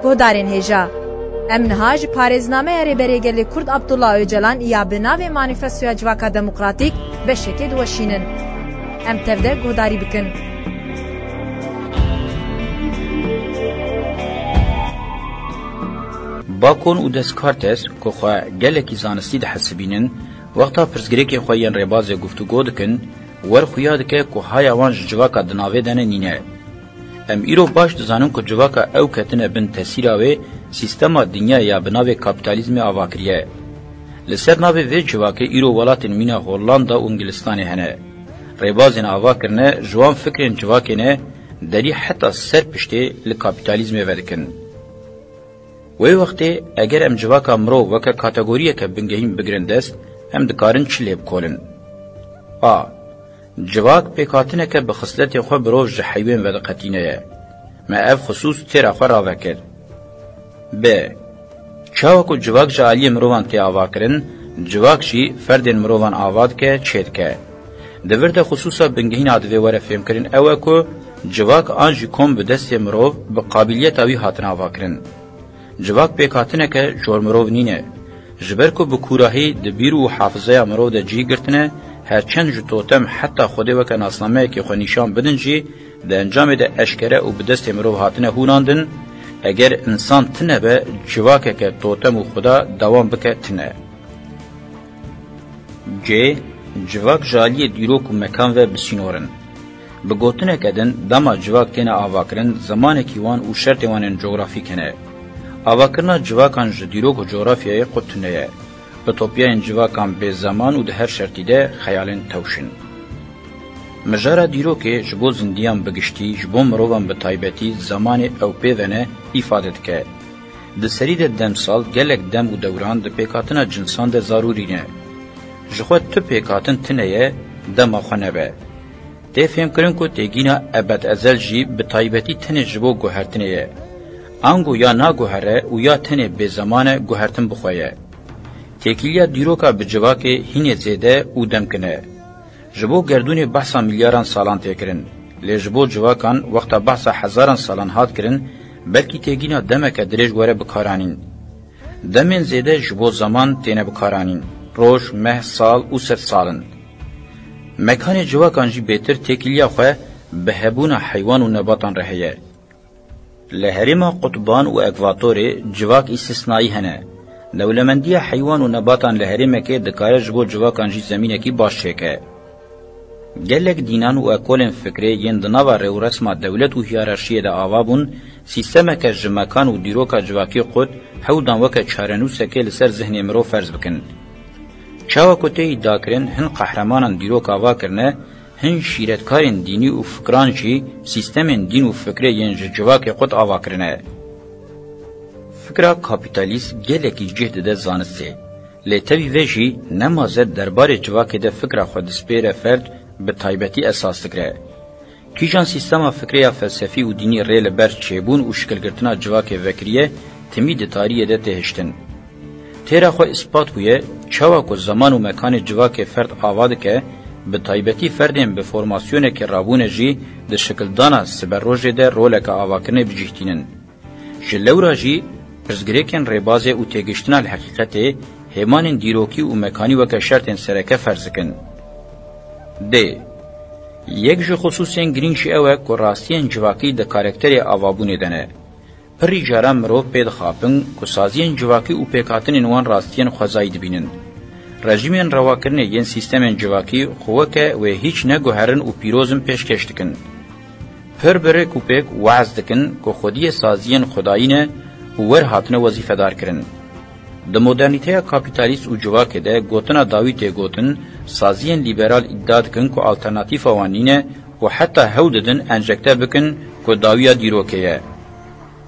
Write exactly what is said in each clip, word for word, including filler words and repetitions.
Guhdarên hêja, em niha ji parêznameya Rêberê Gelê Kurd Abdullah Ocalan ya bi navê Manîfestoya Civaka Demokratîk beşekê diweşînin. Em tev de guhdarî bikin. Bacon û Descartes, ku xwe gelekî zanistî dihesibînin, wexta pirsgirêkên xwe yên rêbazê guftûgo dikin, wer xuya dike ku haya wan ji civaka di navê de ne nîne. Em îro baş dizanin ku civaka ew ketine bin tesîra wê sîstema dinyayê ya bi navê kapîtalîzmê ava kiriye. Li ser navê vê civakê îro welatên mîna Hollanda û Îngilistanê hene. Rêbazên ava kirine ji wan fikrên civakê ne, derî heta ser piştê li kapîtalîzmê vedikin. Wê wextê eger em civaka mirov weke kategoriyeke bingehîn bigirin dest, em dikarin çi lê bikolin? A. Civak pêkhatineke bi xisletê xwe birov ji heywên vediqetîne ye. Me ev xisûs têra xwe rave kir. B. Çawa ku civak ji aliyê mirovan tê avakirin, civak jî ferdên mirovan ava dike, çêdike. Di vir de xisûsa bingehîn a divê were fêmkirin ew e ku civak an jî kom bi destê mirov bi qabîliyeta wî hatine avakirin. Civak pêkhatineke jormirov nîne. Ji ber ku bi kûrahî di bîr û hafizeya mirov de cih girtine, her çend ji totem heta Xwedê weke nasnameyekê xwe nîşan bidin jî, di encamê de eşkere û bi destê mirov hatine hûnandin, eger însan tine be, civakeke totem û xuda dewam bike tine. C. Civak ji aliyê dîrok û mekan ve bi sînor in. Bi gotineke din, dema civak têne avakirin, zimanekî wan û şertê wan ên cografîk hene. Avakirina civakan ji dîrok û cografyayê qut tune ye. Utopyayên civakan bê zeman û di her şertî de xeyalên tewş in. Mijara dîrokê ji bo zindiyan bi giştî, ji bo mirovan bi taybetî, zemanê ew pê ve ne, îfade dike. Di serî de demsal gelek dem û dewran di pêkhatina cinsan de zarûrî ne. Ji xwe tu pêkhatin tune ye, dema xwe nebe. Tê fêmkirin ku têgîna ebed ezel jî bi taybetî tenê ji bo guhertinê ye. Ango ya naguhere û ya tenê bêzeman e guhertin bi xwe ye. Têkiliya dîroka bi civakê hînê zêde û demkin e. Ji bo gerdûnê behsa milyaran salan tê kirin. Lê ji bo civakan wexta behsa hezaran salan hat kirin, belkî têgîna demeke dirêj were bikaranîn. Demên zêde ji bo zeman têne bikaranîn. Roj, meh, sal û sedsal in. Mekanê civakan jî bêtir têkiliya xwe bi hebûna heywan û nebatan re heye. Li herêma qutban û ekvatorê civak îstisnayî hene. Dewlemendiya heywan û nebatan li herêmekê dikare ji bo civakan jî zemînekî baş çêke. Gelek dînan û ekolên fikrê yên di nava rêwresma dewlet û hiyerarşiyê de ava bûn, sîstemeke ji mekan û dîroka civakî qut hew dan weke çarenûsekê li ser zihnê mirov ferz bikin. Çawa ku tê îdiakirin hin qehremanan dîrok ava kirine, hin şîretkarên dînî û fikran jî sîstemên dîn û fikrê yên ji civakê qut ava kirine. Fikra kapîtalîst gelekî cih dide zanistê. Lê tevî vê jî nema zêde derbarê civakê de fikra xwe dispêre ferd, bi taybetî esas digire. Kîjan sîstema fikrê ya felsefî û dînî rê li ber çêbûn û şikilgirtina civakê vekiriye, timî di tariyê de tê hiştin. Têra xwe îspat bûye, çawa ku zeman û mekanê civakê ferd ava dike, bi taybetî ferdên bi formasyonekê rabûne jî di şikildana siberrojê de roleke avakirinê bi cih tînin. Ji lewra jî pirsgirêkên rêbazê û têgihiştina li heqîqetê hêmanên dîrokî û mekanî weke şertên sereke ferz dikin. D. Yek ji xisûsên girîng jî ew e ku rastiyên civakî di karakterê avabûnê de ne. Pirî caran mirov pê dixapin ku saziyên civakî û pêkhatinên wan rastiyên xwezayî dibînin. Rejîmên rewakirinê yên sîstemên civakî xwe weke wê hîç neguherin û pîroz in pêşkêş dikin. Pir bi rêk û pêk wez dikin ku xwediyê saziyên xwedayî ne û wer hatine wezîfedar kirin. Di modernîteya kapîtalîst û civakê de gotina dawî tê gotin, saziyên lîberal îdia dikin ku alternatîfa wan nîne û heta hewl didin enjekte bikin ku dawiya dîrokê ye.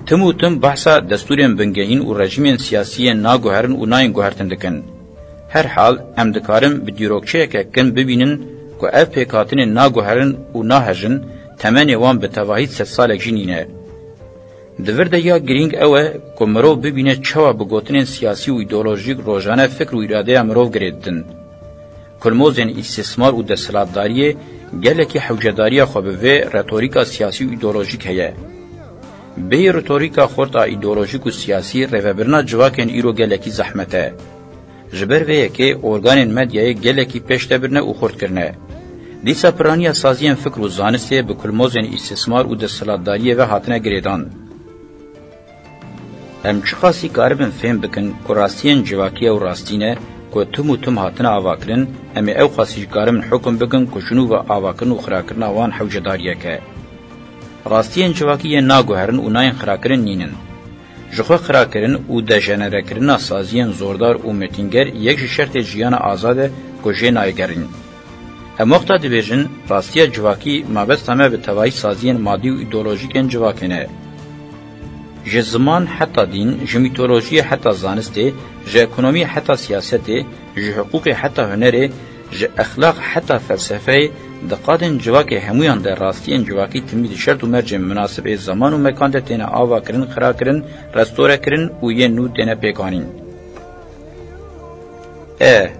Tim û tim behsa destûrên bingehîn û rejîmên siyasî yên naguherin û nayên guhertin dikin. Her hal, em dikarin bi dîrokçeyeke kin bibînin ku ev pêkhatinên naguherin û nahejin, temenê wan bi tevahî sedsalek jî nîne. Di vir de ya girîng ew e ku mirov bibîne çawa bi gotinên siyasî û îdeolojîk rojane fikr û îradeya mirov girê didin. Kulmozên îstîsmar û desthilatdariyê gelekî hewcedariya xwe bi vê retorîka siyasî û îdeolojîk heye. Bêyî retorîka xurt a îdeolojîk û siyasî rêvebirina civakên îro gelekî zehmet e. Ji ber vê yekê organên medyayê gelekî pêş de birine û xurt kirine. Dîsa piraniya saziyên fikr û zanistê bi kulmozên îstismar û desthilatdariyê ve hatine girêdan. Em çiqasî karibin fêm bikin ku rastiyên civakî ew rastî ne ku tim û tim hatine avakirin, em ê ew qasî jî karibin hukum bikin ku ji nû ve avakirin û xirakirina wan hewcedariyek e. Rastiyên civakî yên naguherin û nayên xirakirin nînin. Ji xwe xirakirin û dejenerekirina saziyên zordar û metînger yek ji şertê jiyana azad e ku jê nayê gerîn. Em wexta dibêjin, rastiya civakî mabesta me bi tevahî saziyên madî û îdeolojîkên civakê ne. Ji ziman heta dîn, ji mîtolojiyê heta zanistê, ji ekonomiyê heta siyasetê, ji hiqûqê heta hunerê, ji exlaq heta felsefeyê, di qadên civakê hemûyan de rastiyên civakî timî di şert û mercên munasib ê zeman û mekan de têne avakirin, xirakirin, restorekirin û yên nû têne pêkanîn. E.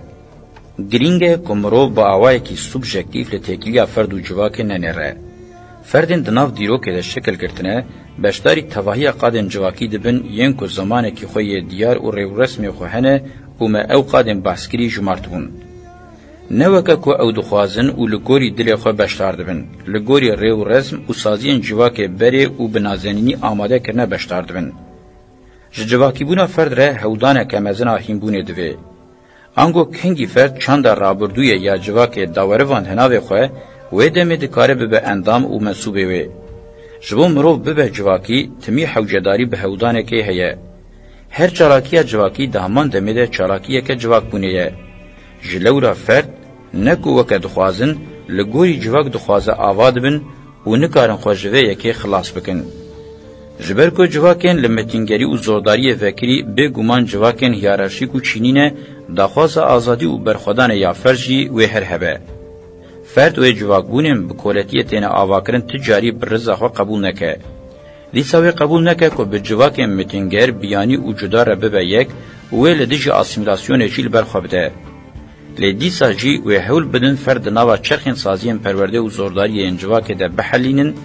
Girîng e ku mirov bi awayekî subjektîf li têkiliya ferd û civakê nenêre. Ferdên di nav dîrokê de şekil girtine, beşdarî tevahiya qadên civakî dibin yên ku zimanekî xwe yê diyar û rêwresmê xwe hene û me ew qadên behskirî jimartibûn. Ne weke ku ew dixwazin û li gorî dilê xwe beşdar dibin, li gorî rê û resm û saziyên civakê berê û bi nazenînî amade kirine beşdar dibin. Ji civakîbûna ferd re hewdaneke mezin a hînbûnê divê. Ango kengî ferd çanda rabirdûyê ya civakê dawerivand hinavê xwe, wê demê dikare bibe endam û mensûbê wê. Ji bo mirov bibe civakî, timî hewcedarî bi hewdanekê heye. Her çalakiya civakî di heman demê de çalakiyeke civakbûnê ye. Ji lewra ferd, ne ku weke dixwazin, li gorî civak dixwaze ava dibin, û nikarin xwe ji vê yekê xilas bikin. Ji ber ku civakên li metîngerî û zordariyê vekirî bêguman civakên hiyerarşîk û çînî ne, daxwaza azadî û berxwedanê ya ferd jî wê her hebe. Ferd wê civakbûnên bi koletiyê têne avakirin ti carî bi riza xwe qebûl neke. Dîsa wê qebûl neke ku bi civakên metînger, biyanî û cuda re bibe yek û wê li dijî asîmîlasyonê jî li ber xwe bide. Lê dîsa jî wê hewl bidin ferd di nava çerxên saziyên perwerdê û zordariyê yên civakê de bihelînin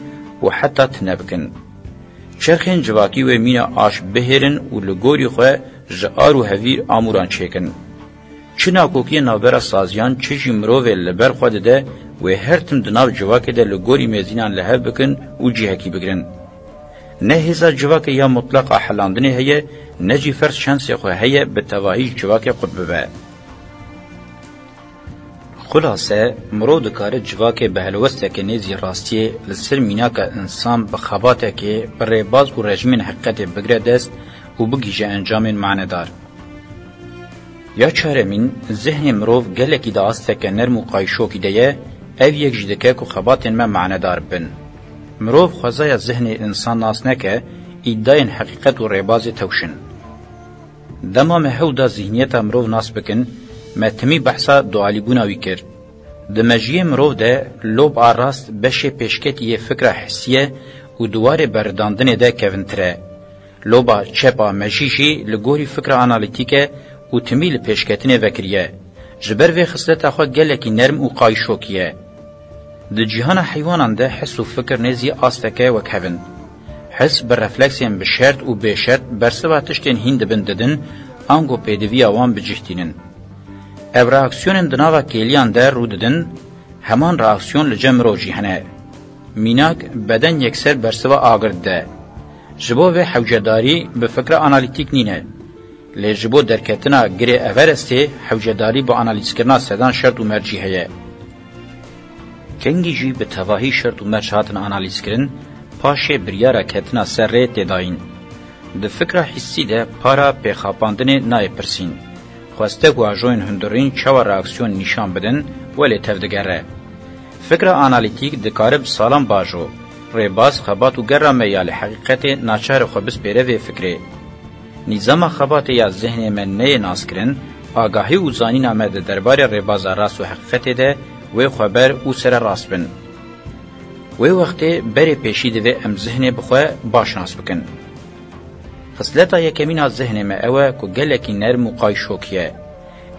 û heta tune bikin. Çerxên civakî wê mîna aş bihêrin û li gorî xwe ji ar û hevîr amûran çêkin. Çi nakokiyê navbera saziyan, çi jî mirovê li ber xwe dide, wê her tim di nav civakê de li gorî mêzînan li hev bikin û cihekî bigrin. Ne hêza civakê ya mutlaq a helandinê heye, ne jî ferd şensê xwe heye bi tevahî ji civakê qut bibe. Xulase, mirov dikare civakê bi helwesteke nêzî rastiyê li ser mînaka însan bi xebatekê, bi rêbaz û rejimên heqîqetê bigire dest û bigihîje encamên manedar. Ya çaremîn, zihnê mirov gelekî di asteke nerm û qayîşokî de ye, ev yek jî dike ku xebatên me manedar bin. Mirov xwezaya zihnê însan nas neke, îdayên heqîqet û rêbazê tewşin. Dema me hewl da zihniyeta mirov nas bikin, me timî behsa dualîbûna wî kir. Di mejiyê mirov de lob a rast beşê pêşketî yê fikra hissî ye û di warê berridandinê de kevintir e. Loba çep a mejî jî li gorî fikra analîtîk e û timî li pêşketinê vekirî ye. Ji ber vê xisleta xwe gelekî nerm û qayîşokî ye. Di cîhana heywanan de his û fikir nêzî asteke wekhev in. His bi refleksên bi şert û bêşert bersiva tiştên hîn dibin didin, ango pêdiviya wan bi cih tînin. Ev reaksiyonên di nava kêliyan de rû didin, heman reaksiyon li cem mirov jî hene. Mînak, beden yekser bersiva agir dide. Ji bo vê hewcedarî bi fikra analîtîk nîne. Lê ji bo derketina girê Everestê hewcedarî bi analîzkirina sedan şert û mercî heye. Kengî jî bi tevahî şert û merc hatin analîzkirin, paşê biryara ketina ser rê tê dayîn. Di fikra hissî de para pêxapandinê nayê pirsîn. Xwestek û ajoyên hundirîn çawa reaksiyon nîşan bidin, welê tevdigere. Fikra analîtîk dikare bi salan bajo, rêbaz, xebat û gera me ya li heqîqetê naçar e xwe bispêre vê fikrê. Nîzama xebatê ya zihnê me neyê naskirin, agahî û zanîna me di derbarê rêbaza rast û heqîqetê de wê xweber û sererast bin. Wê wextê berê pêşî divê em zihnê bi xwe baş nas bikin. Xisleta yekemîn a zihnê me ew e ku gelekî nerm û qayîşokî ye.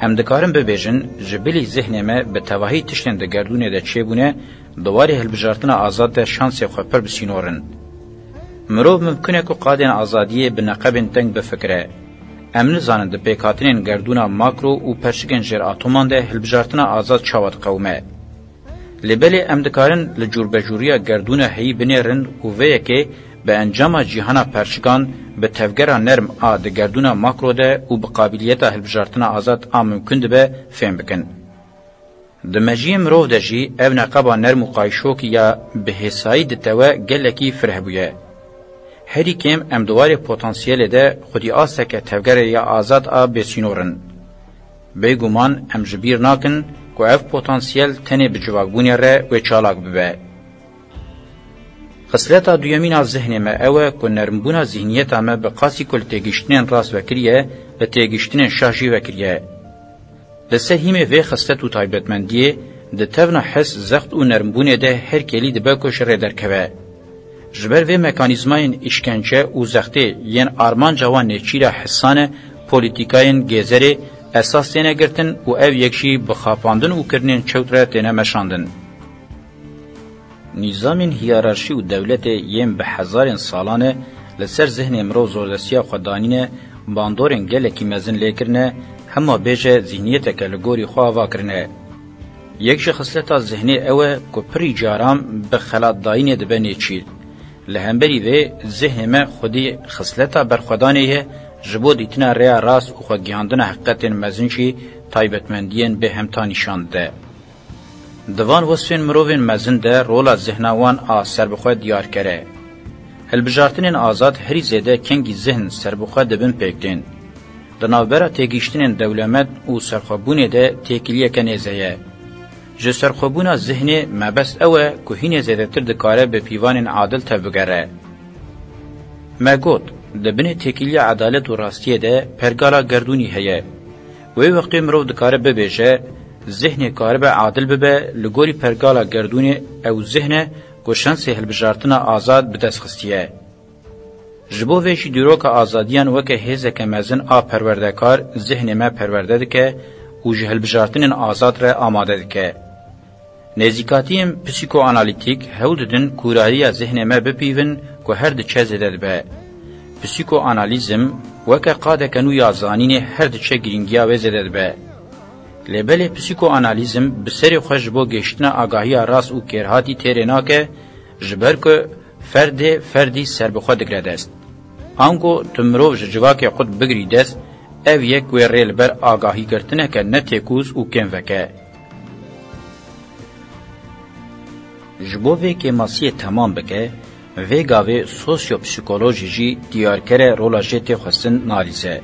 Em dikarin bibêjin, ji bilî zihnê me bi tevahî tiştên di gerdûnê de çêbûne, di warê hilbijartina azad de şansê xwe pir bi sînor in. Mirov mimkun e ku qadên azadiyê bi neqebên teng bifikire. Em nizanin di pêkhatinên gerdûna makro û perçikên jêr atoman de hilbijartina azad çawa diqewime. Lê belê em dikarin li cûrbecûriya gerdûna heyî binêrin û vê yekê bi encama cîhana perçikan, bi tevgera nerm a di gerdûna makro de û bi qabiliyeta hilbijartina azad a mimkun dibe fêm bikin. Di mejiyê mirov de jî ev neqeba nerm û qayîşokî ya bi hêsayî ditewe gelekî fireh bûye. Herî kêm em di warê potansiyelê de xwedî asteke tevgerê ya azad a bêsînor in. Bêguman em ji bîr nakin ku ev potansiyel tenê bi civakbûnê re wê çalak bibe. Xisleta duyemîn a zihnê me ew e ku nermbûna zîhniyeta me bi qasî ku li têgihiştinên rast vekiriye, li têgihiştinên şaş jî vekiriye. Li ser hîmê vê xislet û taybetmendiyê, di tevna his, zext û nermbûnê de her kêlî dibe ku ji rê derkeve. Ji ber vê mekanîzmayên îşkence û zextê yên armanca wan nêçîra hisan e, polîtîkayên gêzerê esas têne girtin û ev yek jî bi xapandin û kirinên çewt re têne meşandin. Nîzamên hiyerarşî û dewletê yên bi hezarên salan e li ser zihnê mirov zordestiya xwe danîne, bandorên gelekî mezin lê kirine, hema bêje zîhniyeteke li gorî xwe ava kirine. Yek ji xisleta zihnê ew e ku pirî caran bi xelatdayînê dibe nêçîr. Li hemberî vê, zihnê me xwedî xisleta berxwedanê ye, ji bo dîtina rêya rast û xwegihandina heqîqetên mezin jî taybetmendiyên bêhemta nîşan dide. Di van wesfên mirovên mezin de rola zihna wan a serbixwe diyarker e. Hilbijartinên azad herî zêde kengî zihn serbixwe dibin pêk tên. Di navbera têgihiştinên dewlemend û serxwebûnê de têkiliyeke nêze ye. Ji serxwebûna zihnê mebest ew e ku hînê zêdetir dikare bi pîvanên adil tevbigere. Me got, di binê têkiliya edalet û rastiyê de pergala gerdûnî heye. Wê wextê mirov dikare bibêje, zihnê karibe adil bibe, li gorî pergala gerdûnê ew zihn e ku şansê hilbijartina azad bi dest xistiye. Ji bo vê jî dîroka azadiyan weke hêzeke mezin a perwerdekar zihnê me perwerde dike û ji hilbijartinên azad re amade dike. Nêzîkatiyên psîkoanalîtîk hewl didin kûrahiya zihnê me bipîvin ku her diçe zêde dibe. Psîkoanalîzm weke qadeke nû ya zanînê her diçe girîngiya wê zêde dibe. Lê belê psîkoanalîzm bi serê xwe ji bo gihiştina agahiya rast û kêrhatî têrê nake, ji ber ku ferdê ferdî serbixwe digre dest. Ango tu mirov ji civakê qut bigirî dest, ev yek wê rê li ber agahîgirtineke ne têkûz û kêmvek e. Ji bo vê kêmasiyê temam bike, vê gavê sosyopsîkolojî jî diyarkere rola jê tê xwestin nalîze.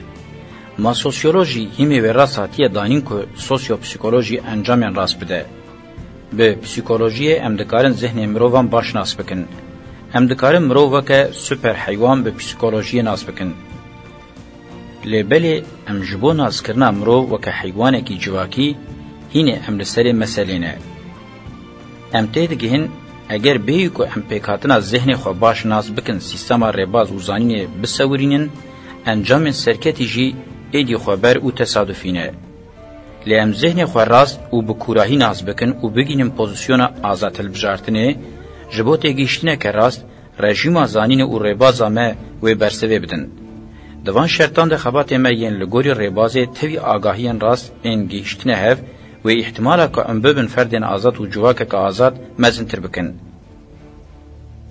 Ma sosyolojî hîmê wê rast hatiye danîn ku sosyopsîkolojî encamên rast bide? Bi psîkolojiyê em dikarin zihnê mirovan baş nas bikin. Em dikarin mirov weke super heywan bi psîkolojiyê nas bikin. Lê belê em ji bo naskirina mirov weke heywanekî civakî, hînê em li serê meselê ne. Em têdigihin, eger bêyî ku em pêkhatina zihnê xwe baş nas bikin sîstema rêbaz û zanînê bisewirînin, encamên serketî jî êdî xweber û tesadufî ne. Lê em zihnê xwe rast û bi kûrahî nas bikin û bigihînin pozîsyona azad hilbijartinê, ji bo têgihiştineke rast, rejîma zanînê û rêbaza me wê bersivê bidin. Di van şertan de xebatê me yên li gorî rêbazê tevî agahiyên rast ên gihiştine hev wê îhtimala ku em bibin ferdên azad û civakeke azad mezintir bikin.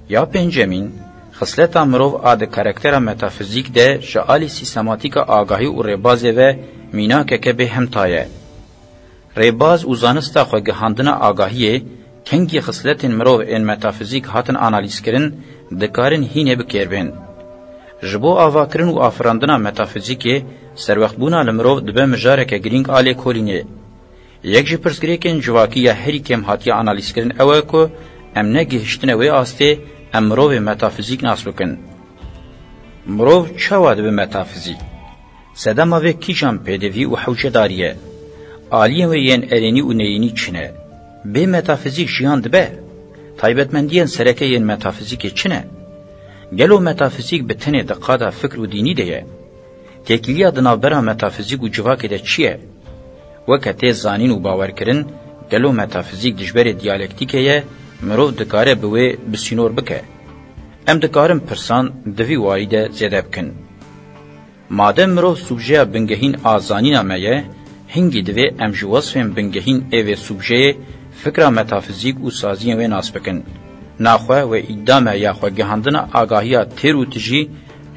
Ya pêncemîn, xisleta mirov a di karaktera metafizîk de ji alî sîstematîka agahî û rêbazê ve mînakeke bêhemta ye. Rêbaz û zanista xwegihandina agahiyê, kengî xisletên mirov ên metafizîk hatin analîzkirin, dikarin hînê bi kêr bên. Ji bo avakirin û afirandina metafizîkê, serwextbûna li mirov dibe mijareke girîng a lêkolînê. Yek ji pirsgirêkên civakî ya herî kêm hatiye analîzkirin ew e ku em ne gihiştine wê astê em mirovê metafizîk nas bikin. Mirov çawa dibe metafizîk? Sedema vê kîjan pêdivî û hewcedarî ye? Aliyên wê yên erênî û neyînî çi ne? Bê metafizîk jiyan dibe? Taybetmendiyên sereke yên metafizîkê çi ne? Gelo metafizîk bi tenê di qada fikr û dînî de ye? Têkiliya di navbera metafizîk û civakê de çi ye? Weke tê zanîn û bawerkirin, gelo metafizîk dijberê diyalektîkê ye, mirov dikare bi wê bi sînor bike? Em dikarin pirsan di vî warî de zêde bikin. Madem mirov subjeya bingehîn a zanîna me ye, hingî divê em ji wesfên bingehîn ê vê subjeyê, fikra metafizîk û saziyên wê nas bikin. Naxwe wê îda me ya xwegihandina agahiya têr û tijî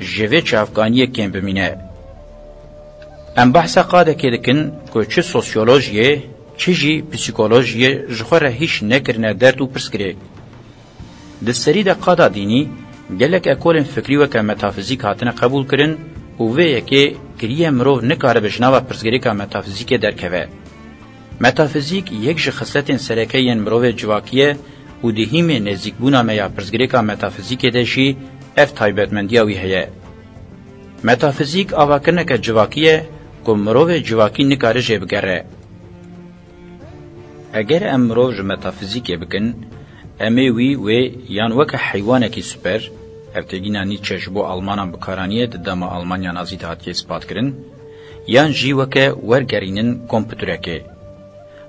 ji vê çavkaniyê kêm bimîne. Em behsa qadekê dikin ku çi sosyolojiyê, çi jî psîkolojiyê ji xwe re hîç nekirine derd û pirsgirêk. Di serî de qada dînî, gelek ekolên fikrî weke metafizîk hatine qebûlkirin û vê yekê kiriye mirov nikaribe ji nava pirsgirêka metafizîkê derkeve. Metafizîk yek ji xisletên sereke yên mirovê civakî ye û di hîmê nêzîkbûna me ya pirsgirêka metafizîkê de jî ev taybetmendiya wî heye. Metafizîk avakirineke civakî ye ku mirovê civakî nikare jê bigere. Eger em mirov ji metafizîkê bikin, em ê wî wê yan weke heywanekî super, ev têgîna Nietzsche ji bo Almanan bi kar aniye, di dema Almanya Nazî de hatiye îspat kirin, yan jî weke wergerînin komputurekê.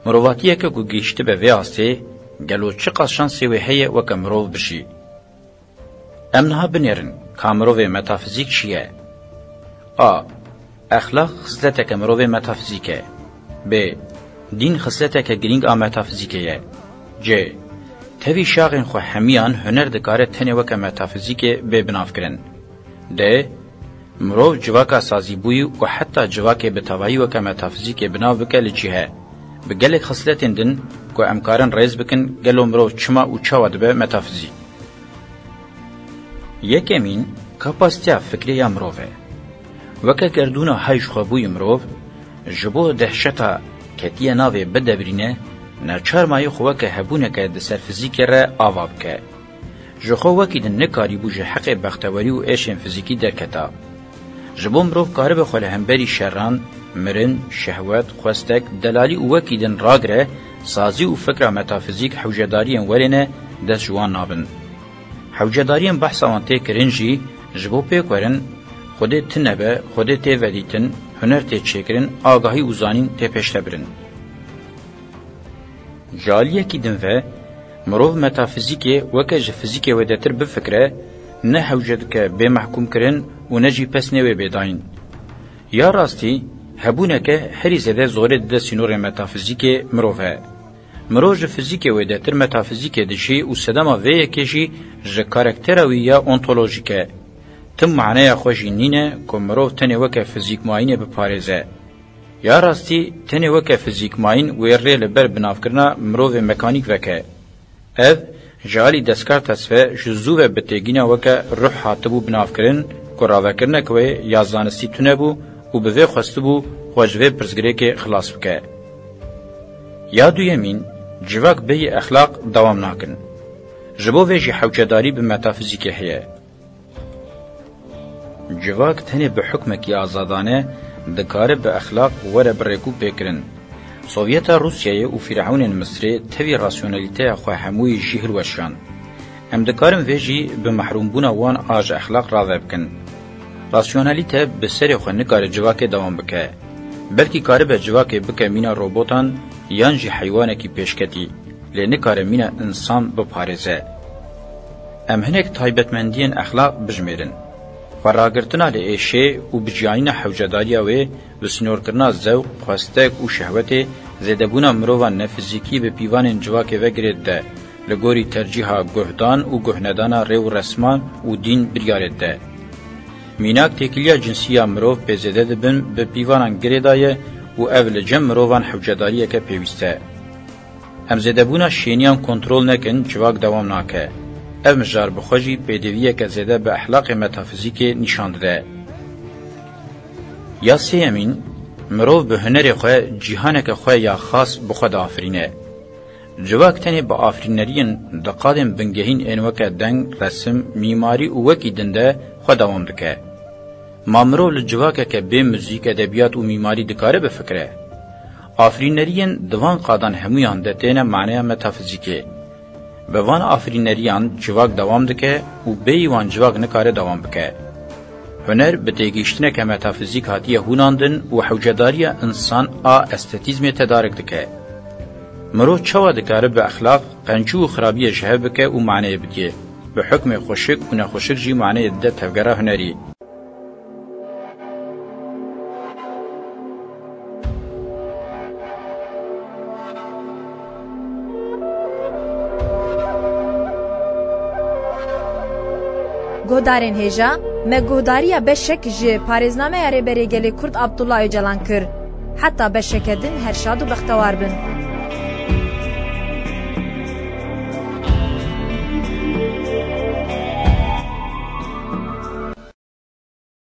Mirovatiyeke ku gihîştibe vê astê, gelo çiqas şansê wê heye weke mirov bijî? Em niha binêrin ka mirovê metafizîk çi ye? A. Exlaq xisleteke mirovê metafizîk e. B. Dîn xisleteke girîng a metafizîkê ye. C. Tevî şaxên xwe hemiyan huner dikare tenê weke metafizîkê bê binavkirin. D. Mirov civaka sazîbûyî û heta civakê bi tevahî weke metafizîkê binav bike li cî he. Bi gelek xisletên din ku em karin rêz bikin, gelo mirov çima û çawa dibe metafizîk? Yekemîn, kapasiteya fikrê ya mirov e. Weke gerdûna hay ji xwe bûyî mirov, ji bo dehşeta ketiye navê bidebrîne, neçar mayî xwe weke hebûneke di ser fizîkê re ava bike. Ji xwe wekî din nikarîbû ji heqê bextewerî û êşên fizîkî derketa. Ji bo mirov karibe xwe li hemberî şeran, mirin, şehwet, xwestek, delalî û wekî din ragire, sazî û fikra metafizîk hewcedariyên werê ne, dest ji wan nabin. Hewcedariyên behsa wan tê kirin jî ji bo pêk werin, Xwedê tune be, Xwedê tê vedîtin, huner tê çêkirin, agahî û zanîn tê pêştebirin. Ji aliyekî din ve, mirov metafizîkê weke ji fizîkê wêdetir bifikire, ne hewce dike bê mehkûmkirin û ne jî pesnê wê bê dayîn. Ya rastî, hebûneke herî zêde zorê dide sînorên metafizîkê mirov e. Mirov ji fizîkê wêdetir metafizîkê dijî û sedema vê yekê jî ji karaktera wî ya ontolojîk e. Tim maneya xwe jî nîne ku mirov tenê weke fizîkmayînê biparêze. Ya rastî, tenê weke fizîkmayîn wê rê li ber binavkirina mirovê mekanîk veke. Ev, ji alî Descartes ve ji zû ve bi têgîna weke ruh hatibû binavkirin ku ravekirinek wê ya zanistî tune bû û bi vê xwestibû xwe ji vê pirsgirêkê xilas bike. Ya duyemîn, civak bêyî exlaq dewam nakin. Ji bo vê jî hewcedarî bi metafizîkê heye. Civak tenê bi hukmekî azadane dikare bi exlaq were bi rêk û pêkirin. Sovyeta Rûsyayê û Fîrewnên Misrê tevî rasyonalîteya xwe hemûyî jî hilweşand. Em dikarin vê jî bi mehrûmbûna wan a ji exlaq rave bikin. Rasyonalîte bi serê xwe nikare civakê dewam bike. Belkî karibe civakê bike mîna robotan yan jî heywanekî pêşketî, lê nikare mîna însan biparêze. Em hinek taybetmendiyên exlaq bijmêrin. Xweragirtina li êşê û bijiyanîna hewcedariya wê bi sînorkirina zewq, xwestek û şehwetê zêdebûna mirovan nefizîkî bi pîvanên civakê ve girê dide, li gorî tercîha guhdan û guhnedana rê û resman û dîn biryarê dide. Mînak têkiliya cinsî ya mirov pê zêde dibin bi pîvanan girê daye û ev li cem mirovan hewcedariyeke pêwîst e. Em zêdebûna şêniyan kontrol nekin, civak dewam nake. Ev mijar bi xwe jî pêdiviyeke zêde bi exlaqê metafizîkê nîşan dide. Ya sêyemîn, mirov bi hunerê xwe cîhaneke xwe ya xas bi xwe diafirîne. Civak tenê bi afirîneriyên di qadên bingehîn ên weke deng, resim, mîmarî û wekî din de xwe dewam dike. Ma mirov li civakeke bê muzîk, edebiyat û mîmarî dikare bifikire? Afirîneriyên di van qadan hemûyan de têne maneya metafizîkê. Bi van afirîneriyan civak dewam dike û bêyî wan civak nikare dewam bike. Huner bi têgihiştineke metafizîk hatiye hûnandin û hewcedariya însan a estetîzmê tedarik dike. Mirov çawa dikare bi exlaq, qencî û xirabiyê ji hev bike û maneyê bidiyê? Bi Bi hukmê xweşik û nexweşik jî maneyê dide tevgera hunerî. Guhdarên hêja, me guhdariya beşek ji parêznameya Rêberê Gelê Kurd Abdullah Ocalan kir. Heta beşeke din her şad û bextewar bin.